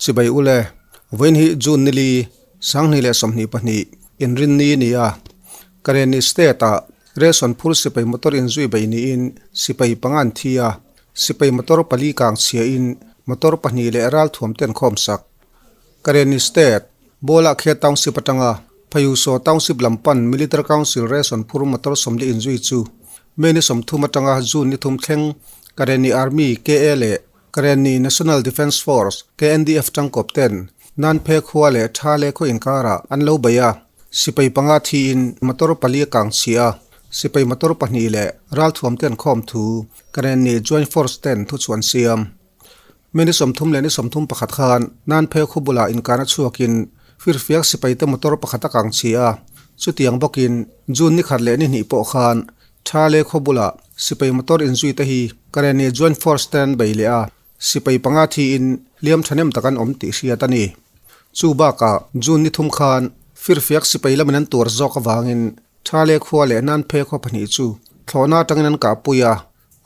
Chibai ule, vawiin hi June nili, 2022, inrinni a ni a. Karenni State-ah ration phur sipai motor inzui bei niin sipai panga an thi a, sipai motor pali kang chhiain motor pahnih leh ralthuam te an khawmsak. Karenni State, Bawlah Khe Township atanga Phayusaw Township lam pan Military Council ration phur motor sawmli inzui chu May ni 30 atanga June ni thum thleng Karenni Army, KA, leh Karenni National Defence Force, KNDF, tangkawp ten Nan Phe khua leh Tha le khaw inkarah an lo bei a, sipai panga thiin motor pali a kang chhia a, sipai motor pahnih leh ralthuam te an khawm thu Karenni Joint Force ten thu chu an siam. May ni 30 leh ni 31 khan Nan Phe khaw bulah inkarna chhuakin firfiak sipaite motor pakhat a kang chhia a, chutiang bawkin June ni khat leh ni hnih pawh khan Tha le khaw bulah sipai motor inzui te hi Karenni Joint Force te an bei leh a, sipai panga thiin hliam thahnem tak an awm tih hriat a ni. Chu bakah June ni thum khan firfiak sipai lamin an tuar zawk avangin Tha le khua leh Nan Phe khaw pahnih chu thlawhna atangin an kahpui a,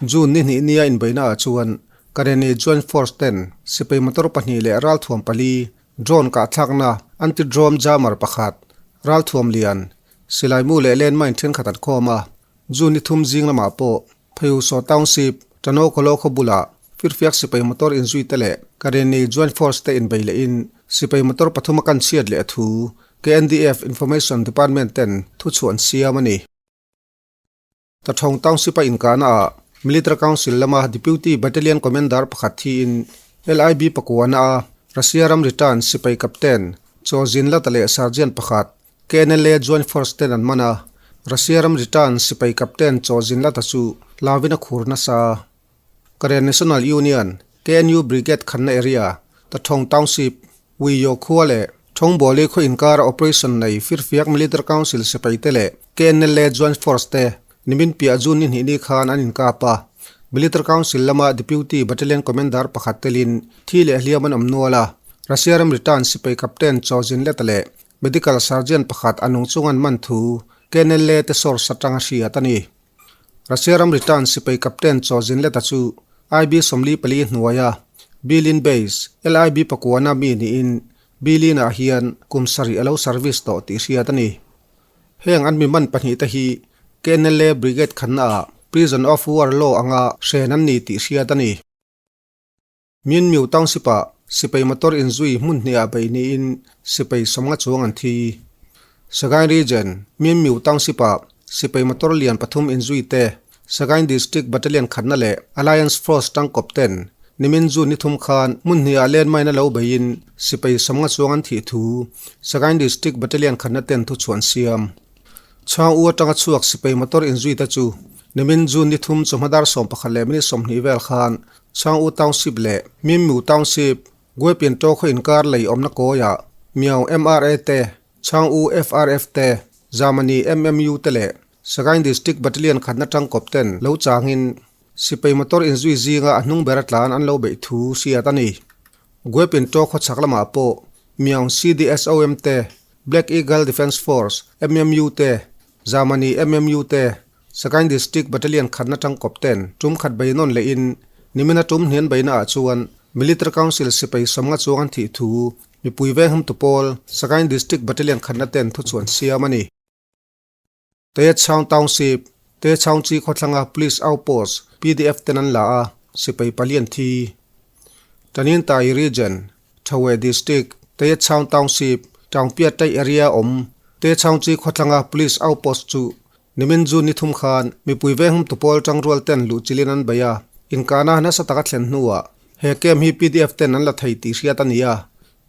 June ni hnih nia inbeihna ah chuan Karenni Joint Force ten sipai motor pahnih leh ralthuam pali, drone kahthlakna anti-drone jammer pakhat, ralthuam lian, Silaimu leh landmine thenkhat an khawm a, June ni thum zing lamah pawh Phayusaw Township, Tanokolo khaw bulah firfiak sipai motor inzui te leh Karenni Joint Force te inbei lehin sipai motor pathum a kan chhiat leh a thu KNDF Information Department ten thuchhuah an siam a ni. Tathawng Township-a inkahna ah Military Council lama Deputy Battalion Commander pakhat thiin LIB pakuana a Russia ram return sipai Captain Chaw Zinlata leh Sergeant pakhat KNLA Joint Force ten an man a, Russia ram return sipai Captain Chaw Zinlata chu hlauin a khur nasa. Karen National Union, KNU Brigade khanna area, Tathawng Township, Uiyo khua leh Thongbawli khaw inkara operation nei Firfiak Military Council sipaite leh KNLA Joint Force te nimin piah June ni hnih ni khan an inkap a. Military Council lama Deputy Battalion Commander pakhat telin thi leh hliam an awm nual a. Russia ram return sipai Captain Chaw Zinleta leh Medical Sergeant pakhat a nung chung an man thu KNLA te source atanga hriat a ni. Russia ram return sipai captain Chaw Zinleta chu IB 44 hnuaia Bilin Base, LIB pakuana mi niin Bilin-ah hian kum sarih a lo service tawh tih hriat a ni. Heng an mi man pahnih te hi KNLA Brigade khannaah Prison of War Law anga hren an ni tih hriat a ni. Myinmyu Township-ah sipai motor inzui hmun hnihah bei niin sipai sawmnga chuang an thi. Sagaing Region, Myinmyu Township-ah sipai motor lian pathum inzui te Sagaing District Battalion khatna leh Alliance Force tangkawp ten nimin June ni thum khan hmun hnihah landmine a lo beiin sipai sawmnga chuang an thih thu Sagaing District Battalion khatna ten thuchhuah an siam. Chhang u atanga chhuak sipai motor inzui te chu nimin June ni thum chawhma dar 11 leh minute 20 vel khan Chhang U Township leh Mim Mu Township, Guepian Taw khaw inkar lei awmna kawiah Miao MRA te, Chhang U FRF te, Zamani MMU te leh Sagaing District Battalion khatna tangkawp ten lo changin sipai motor inzui zinga a hnung ber atlan an lo beih thu hriat a ni. Guepian Taw khaw chhak lamah pawh Miao CDSOM te, Black Eagle Defence Force, MMU te, Zamani MMU te, Sagaing District Battalion khatna tangkawp ten tum khat bei nawn lehin nimina tum hnian beina ah chuan Military Council sipai sawmnga chuang an thih thu mipui vengham tu pawl Sagaing District Battalion khatna ten thuchhuan siam a ni. Tayetchaung Township, Tayetchaungchi khawthlanga Police Outpost PDF ten an la a, sipai pali an thi. Taninthayi Region, Thawe District, Tayetchaung Township, Taungpiatai Area awm Tayetchaungchi khawthlanga Police Outpost chu Nimin June ni thum khan mipui venghum tu pawl tangrual ten luh chilin an bei a, inkahna nasa taka thlen hnuah he camp hi PDF ten an la thei tih hriat a ni a.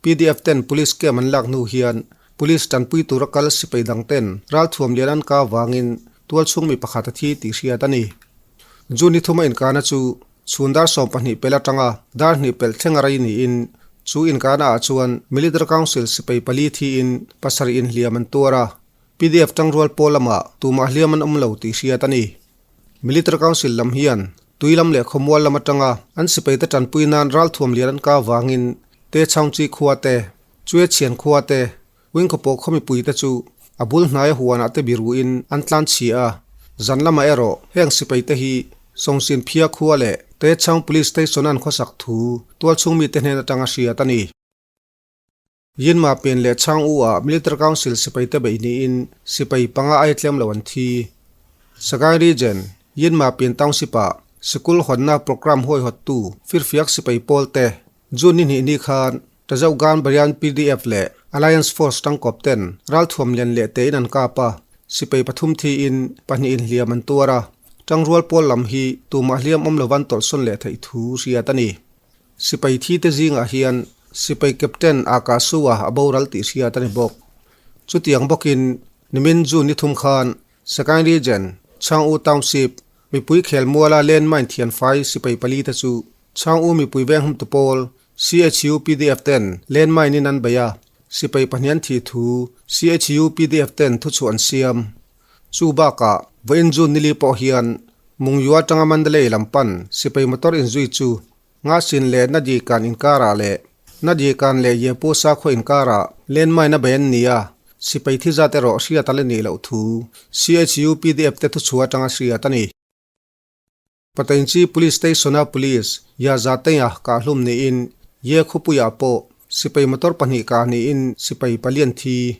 PDF ten police camp an lak hnu hian police tanpui tura kal sipai dang ten ralthuam lian an kah vangin tualchhung mi pakhat a thi tih hriat a ni. June ni thuma inkahna chu chhun dar 12 pel atanga dar hnih pelh thleng a rei niin chu inkahna ah chuan Military Council sipai pali thiin pasarih inhliam an tuar a. PDF tangrual pawl lamah tumah hliam an awm lo tih hriat a ni. Military Council lam hian tui lam leh khawmual lam atanga an sipaite tanpui nan ralthuam lian an kah vangin Te Chhaungchi khua te, Chue Chhian khua te, Wingkhawpawh khaw mipuite chu a bul hnaia huanah te biruin an tlan chhia a. Zan lamah erawh heng sipaite hi Sawngsin Phia khua leh Te Chhaung Police Station an khawsak thu tualchhung mite hnen atanga hriat a ni. Yinma pen leh Chang U ah Military Council sipaite beih niin sipai panga ai tlem lo an thi. Sagaing Region, Yinma pen Township ah sikul hawnna programme huaihawttu firfiak sipai pawl te June ni hnih ni khan Tazohgan Barian pdf leh Alliance Force tangkawp ten ralthuam lian leh tein an kap a, sipai pathum thiin pahnihin hliam an tuar a, tangrual pawl lam hi tumah hliam awm lovan tawlhsawn leh theih thu hriat a ni. Sipai thi te zingah hian sipai captain Akasua a boral tih hriat a ni bawk. Chutiang bawkin nimin June ni thum khan Sagaing Region, Chang-U Township, mipui khelmuala landmine thianfai sipai pali te chu Chang-U mipui venghumtu pawl CHU pdf ten landmine in an bei a, sipai pahnian thih thu CHU pdf ten thuchhuah an siam. Chu bakah vawiin June nili pawh hian Mungyu atanga Mandalay lam pan sipai motor inzui chu Ngasin leh Nadikan inkarah leh Nadikan leh Yepu sakhaw inkarah landmine a bei an ni a, sipai thi zat erawh hriat a la nih loh thu CHU pdf te thuchhuah atanga hriat a ni. Patainchi Police Station-a Police ya Zateia kah hlum niin Ye khawpuiah pawh sipai motor pahnih kah niin sipai palian thi.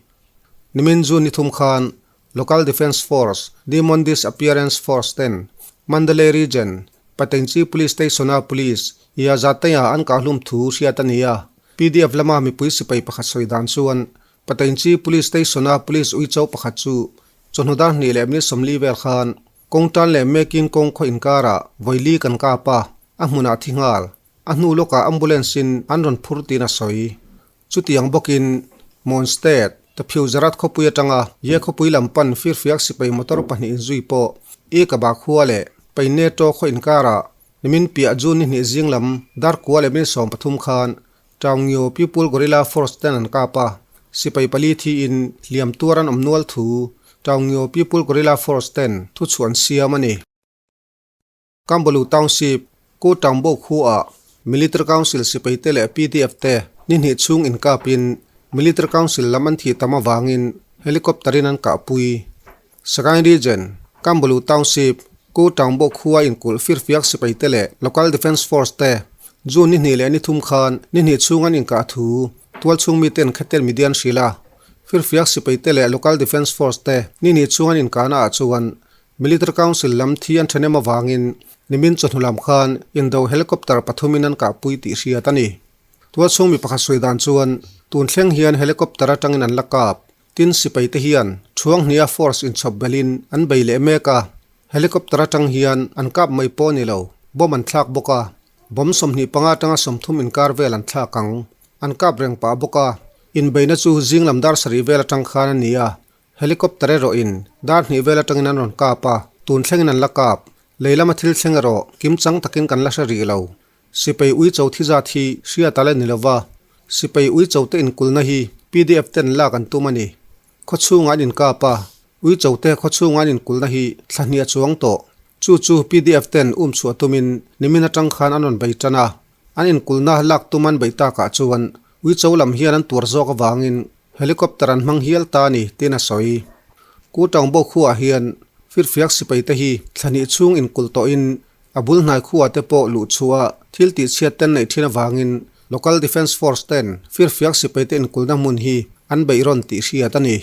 Nimin June ni thum khan Local Defence Force, Demon Disappearance Force ten Mandalay Region, Patainchi Police Station-a Police ya Zateia an kah hlum thu hriat a ni a. PDF lama mipui sipai pakhat sawi dan chuan Patainchi Police Station-a Police uicho pakhat chu chawhnu dar hnih leh minute 40 vel khan Kawng tan leh mekin kawng khaw inkarah vawili kan kap a, a hmunah thi nghal. A hnu lawkah ambulance in an rawn phur tiin a sawi. Chutiang bawkin Mon State, Taphiu Zarat khawpui atanga Ye khawpui lam pan firfiak sipai motor pahnih inzui pawh I Kaba khua leh Paine To khaw inkarah nimin piah June ni hnih zing lam dar kua leh minute 13 khan Taungyo People Guerrilla Force ten an kap a, sipai pali thiin hliam tuar an awm nual thu Taungyo People Guerrilla Force ten thuchhuah an siam a ni. Kambalu Township, Ku Taungbo khuaah Military Council sipai te leh PDF te ni hnih chhung inkapin Military Council lam an thih tam avangin helicopter in an kahpui. Sagaing Region, Kambalu Township, Ku Taungbo khua inkulh firfiak sipai te leh Local Defence Force te June ni hnih leh ni thum khan ni hnih chhung an inkah thu tualchhung miten khatel media an hrilh a. Firfiak sipai te leh Local Defence Force te ni hnih chhung an inkahna ah chuan Military Council lam thi an thenem avangin nimin chawhnu lam khan indo helicopter pathumin an kahpui tih hriat a ni. Tualchhung mi pakhat sawi dan chuan tun thleng hian helicopter atangin an la kap. Tin, sipaite hian Thuanghnia force inchhawp belhin an bei leh mek a, helicopter atang hian an kap mai pawh ni lo, bomb an thlak bawk a, bomb 25 atanga 30 inkar vel an thlak ang, an kap reng pah bawk a, inbeihna chu zing lam dar sarih vel atang khan a ni a, helicopter erawhin dar hnih vel atangin an rawn kap a, tun thlengin an la kap, lei lama thil thleng erawh kimchang takin kan la hre rih lo. Sipai uicho thi zat hi hriat a la ni lova, sipai uicho te inkulna hi pdf ten lak an tum a ni. Khawchhungah an inkap a, uicho te khawchhungah an inkulna hi thla hnih a chuang tawh. Chu chu pdf ten um chhuah tumin nimin atang khan an rawn bei tan a, an inkulna lak tum an beih takah chuan uicho lam hian an tuar zawk avangin helicopter an hmang hial ta a ni tiin a sawi. Ku Taungbo khuaah hian firfiak sipai te hi thla hnih chhung inkulh tawhin A bul hnai khuah te pawh luh chhuah thil tih chhiat ten neih thin avangin Local Defence Force ten firfiak sipai te inkulna hmun hi an beih rawn tih hriat a ni.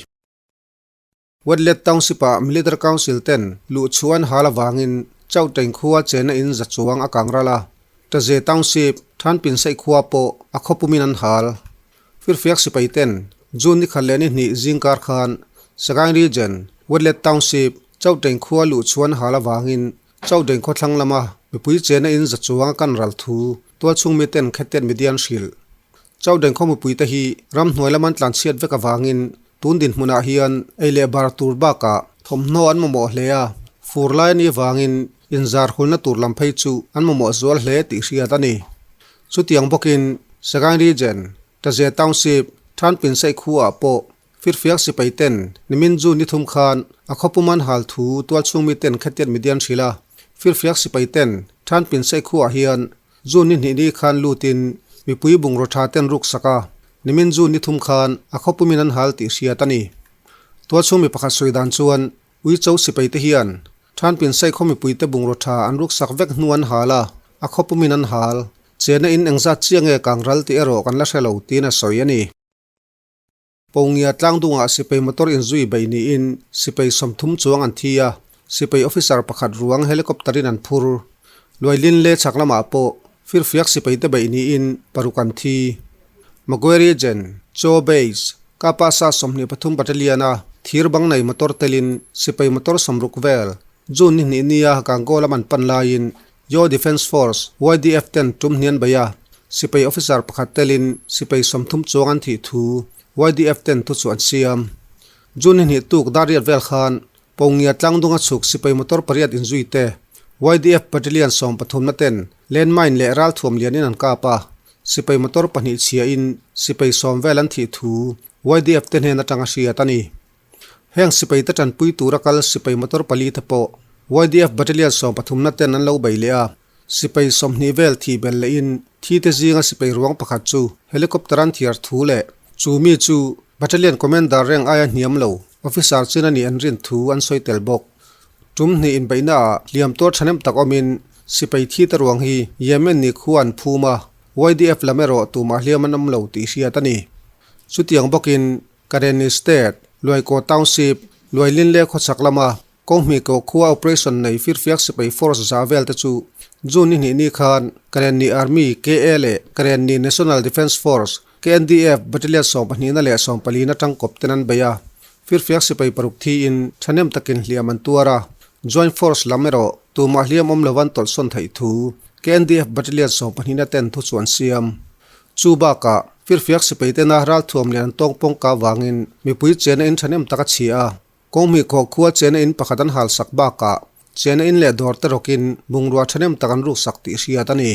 Wetlet Township ah Military Council ten luh chhuah an hal avangin Chauteng khua chena in za chuang a kang ral a, Taze Township, Thanpinsaih khua pawh a khawpumin an hal. Firfiak sipai ten June ni khat leh ni hnih zingkar khan Sagaing Region, Wetlet Township, Chauteng khua luh chhuah an hal avangin Chaudeng khawthlang lama mipui chena in za chuang a kan ral thu tualchhung miten khetet media an hrilh. Chaudeng khaw mipuite hi ramhnuai lama an tlanchhiat vek avangin tun dinhmunah hian ei leh bar tur bakah thawmhnaw an mamawh hle a, fur lai a nih avangin inzar hulna tur lam phei chu an mamawh zual hle tih hriat a ni. Chutiang bawkin Sagaing Region, Taze Township, Thanpinsaih khuaah pawh Firfiak sipai ten nimin June ni thum khan a khawpum an hal thu tualchhung mi ten khetiat media an hrilh a. Firfiak sipai ten Thanpinsaih khuaah hian June ni hnih ni khan lutin mipui bungraw tha ten ruk sak a, nimin June ni thum khan a khawpumin an hal tih hriat a ni. Tualchhung mi pakhat sawi dan chuan Uicho sipai te hian Thanpinsaih khaw mipui te bungraw tha an ruk sak vek hnu an hal a, a khawpumin an hal. Chena in engzat chiah nge kang ral tih erawh kan la hre lo tiin a sawi a ni. Pongia tlangdungah sipai motor inzui bei niin sipai 30 chuang an thi a, sipai officer pakhat ruang helicopter in an phur. Luailin leh chhak lamah pawh firfiak sipai te beih niin paruk an thi. Magwe Region, Chaw Base, Kapasa 23 Battalion a thir bang nei motor telin sipai motor 60 vel June ni hnih nia Gangaw lam an pan laiin Yaw Defence Force, YDF, ten tum hnian bei a, sipai officer pakhat telin sipai 30 chuang an thih thu YDF ten thu chu an siam. June ni hnih tuk dar riat vel khan Pongia tlangdunga chhuk sipai motor pariat inzui te YDF Battalion 13 na ten landmine leh ral thuam lianin an kap a, sipai motor pahnih chhiain sipai 10 vel an thih thu YDF te hnen atanga hriat a ni. Heng sipai te tanpui tura kal sipai motor pali te pawh YDF Battalion 13 na ten an lo bei leh a, sipai 20 vel thi bel lehin thi te zinga sipai ruang pakhat chu helicopter an thiar thu leh chu mi chu Battalion Commander reng aia hniam lo officer chin a nih an rin thu an sawi tel bawk. Tum hnih inbeihna ah hliam tuar thahnem tak awmin sipai thi te ruang hi Yemen ni khua an phum a, YDF lam erawh tumah hliam an awm lo tih hriat a ni. Chutiang bawkin Karenni State, Luaikaw Township, Luailin leh khawchhak lama Kawnghmi Kaw khua operation nei firfiak sipai force za vel te chu June ni hnih ni khan Karenni Army, KA, leh Karenni National Defence Force, KNDF, Battalion 12 na leh 14 na tangkawp ten an bei a. Firfiak sipai paruk thiin thahnem takin hliam an tuar a, Joint Force lam erawh tumah hliam awm lo an tawlhsawn theih thu KNDF Battalion 12 na ten thu chu an siam. Chu bakah, firfiak sipai tena ralthuam lian an tawng pawng ka vangin mipui chena in thahnem tak a chhia a. Kawnghmi khawh khua chena in pakhat an hal sak bakah chena in leh dawr te rawkin bungrua thahnem tak an ruk sak tih hriat a ni.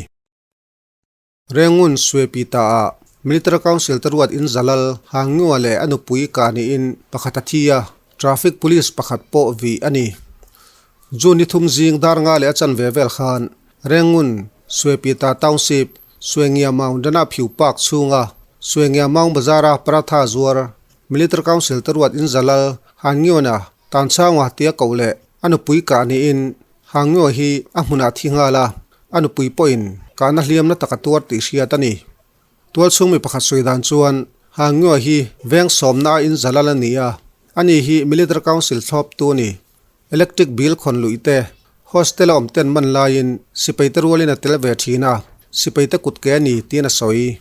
Rengun Suepi ta ah Military Council te ruat in Zalal Hangnua leh a nupui ka niin pakhat a thi a, Traffic Police pakhat pawh vih a ni. June ni thum zing dar nga leh a chanve vel khan Rengun Suepita Township Suengia Mount Dana Phiu Park chhunga Suengia Mount Bazara Paratha zuar Military Council te ruat in Zalal Hangngiona Tanchanga tia koh leh a nupui kah niin Hangngiaw hi a hmunah thi nghal a, a nupui pawhin kahna hliamna taka tuar tih hriat a ni. Tualchhung mi pakhat sawi dan chuan Hangngiaw hi veng sawmna a in Zalal a ni a, ani hi Military Council thlawptu a ni. Electric bill khawn luih te, hostel a awm ten man laiin sipai te rualin a tel ve thin a, sipai te kut ke a ni tiin a sawi.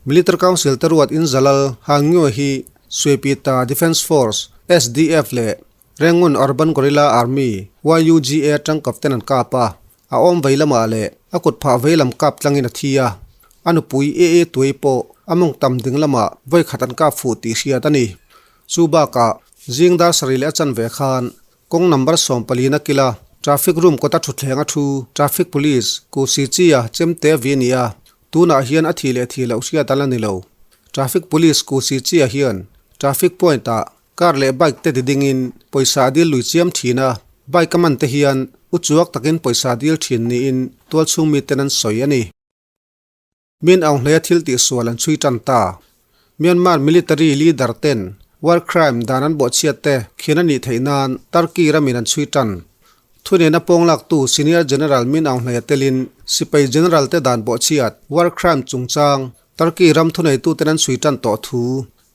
Military Council te ruat in Zalal Hangngiaw hi Suepita Defence Force, SDF, leh Rangoon Urban Guerrilla Army, YUGA, tangkap ten an kap a, a awm vei lamah leh a kut phah vei lam kap tlangin a thi a. A nupui AA Tuai pawh a mawng tam ding lamah vawi khat an kap fuh tih hriat a ni. Chu bakah zing dar sarih leh a chanve khan kawng number 14 na kila traffic room kawta thutthleng a thu traffic police Ku Si Chi-a chemte a vi a ni a, tunah hian a thih leh thih loh hriat a la ni lo. Traffic police Ku Si Chi-a hian traffic point-ah Car leh bike te ti dingin pawisa a dil lui chiam thin a, bike a man te hian u chuak takin pawisa a dil thin niin tualchhung miten an sawi a ni. Min Aung Hlaia thil tihsual an chhui tan ta. Myanmar military leader ten war crime dan an bawhchhiat te khian a nih theih nan Turkey ramin an chhui tan. Thunena pawng laktu Senior General Min Aung Hlaia telin sipai general te dan bawhchhiat war crime chungchang Turkey ram thuneituten an chhui tan tawh thu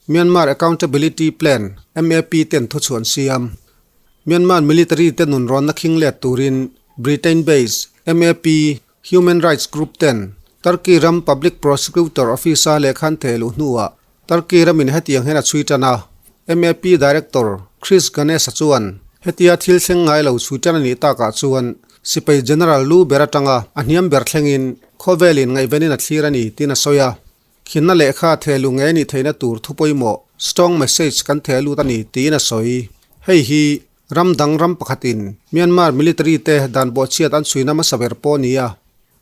Myanmar Accountability Plan, MAP, ten thuchhuan siam. Myanmar military te nun rawnna khing let turin Britain-based MAP Human Rights Group ten Turkey ram Public Prosecutor Office-a lehkha an theh luh hnuah Turkey ramin hetiang hian a chhui tan a. MAP Director Chris Ganesha chuan hetia thil thleng ngai lo chhui tan a nih takah chuan sipai General lu ber atanga a hniam ber thlengin khawvelin ngaihvenin a thlir a ni tiin a sawi a. Khinna lehkha thehlu nge nih theihna tur thu pawimawh, strong message, kan theh lut a ni, tiin a sawi. Hei hi ram dang ram pakhatin Myanmar military te dan bawhchhiat an chhuina hmasa ber pawh a ni a.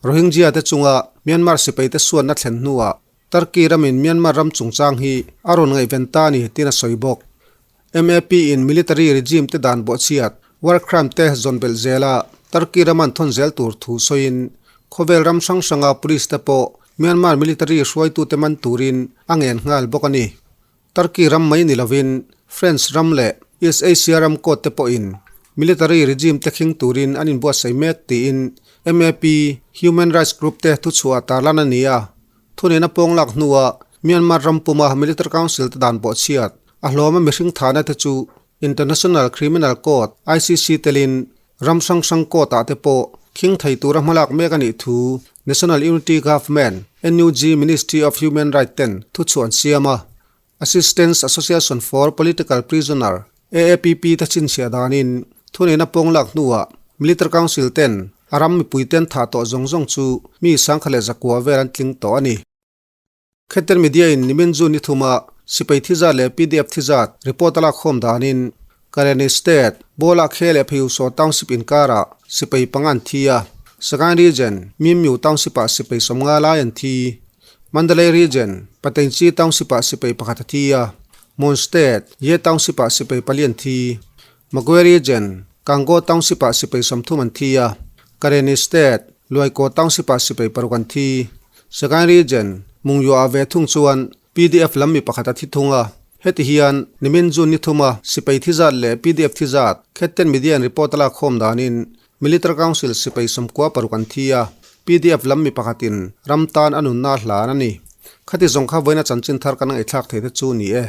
Rohingya te chunga Myanmar sipai te suanna thlen hnuah Turkey ramin Myanmar ram chungchang hi a rawn ngaihven ta a ni, tiin a sawi bawk. MAP in military regime te dan bawhchhiat, war crime te zawn belh zela Turkey ram an thawn zel tur thu sawiin khawvel ram hrang hranga police te pawh Myanmar military hruaitute man turin a ngen nghal bawk a ni. Turkey ram mai ni lovin French ram leh East Asia ram court te pawhin military regime te khing turin an inbuatsaih mek tiin MAP Human Rights Group te thuchhuah tarlan a ni a. Thunena pawng lak hnuah. Myanmar ram puma Military Council te dan bawhchhiat a hlawma mihring thahna te chu International Criminal Court, ICC, telin ram hrang hrang court ah te pawh khing thei tura hmalak mek a nih thu National Unity Government, NUG, Ministry of Human Rights ten thuchhuah an siam a. Assistance Association for Political Prisoner, AAPP, te chhinchhiah danin thuneihna pawng lak hnuah Military Council ten a ram mipui ten thah tawh zawng zawng chu mi 11,100 vel an tling tawh a ni. Kheter Media in nimin June ni thuma sipai thizat leh pdf thizat report a lak khawm danin Karenni State, Bola Khe leh Pheiusaw Township inkarah sipai panga an thi a, Sagaing Region, Mimyu Township-ah sipai 50 lai an thi. Mandalay Region, Patengchi Township-ah sipai pakhat a thi a, Mon State, Ye Township-ah sipai pali an thi. Magwe Region, Kango Township-ah sipai 30 an thi a, Karenni State, Luaikaw Township-ah sipai paruk an thi. Sagaing Region, Mungyuah ve thung chuan Pdf lam mi pakhat a thi thung a, heti hian nimin June ni thuma sipai thi zat leh pdf thi zat Khetten Media in report a lak khawm danin Military Council sipai 96 an thi a, pdf lam mi pakhatin ram tan a nunna a hlan a ni. Khati zawng kha vawiina chanchin thar kan ngaihthlak thei te chu ni e.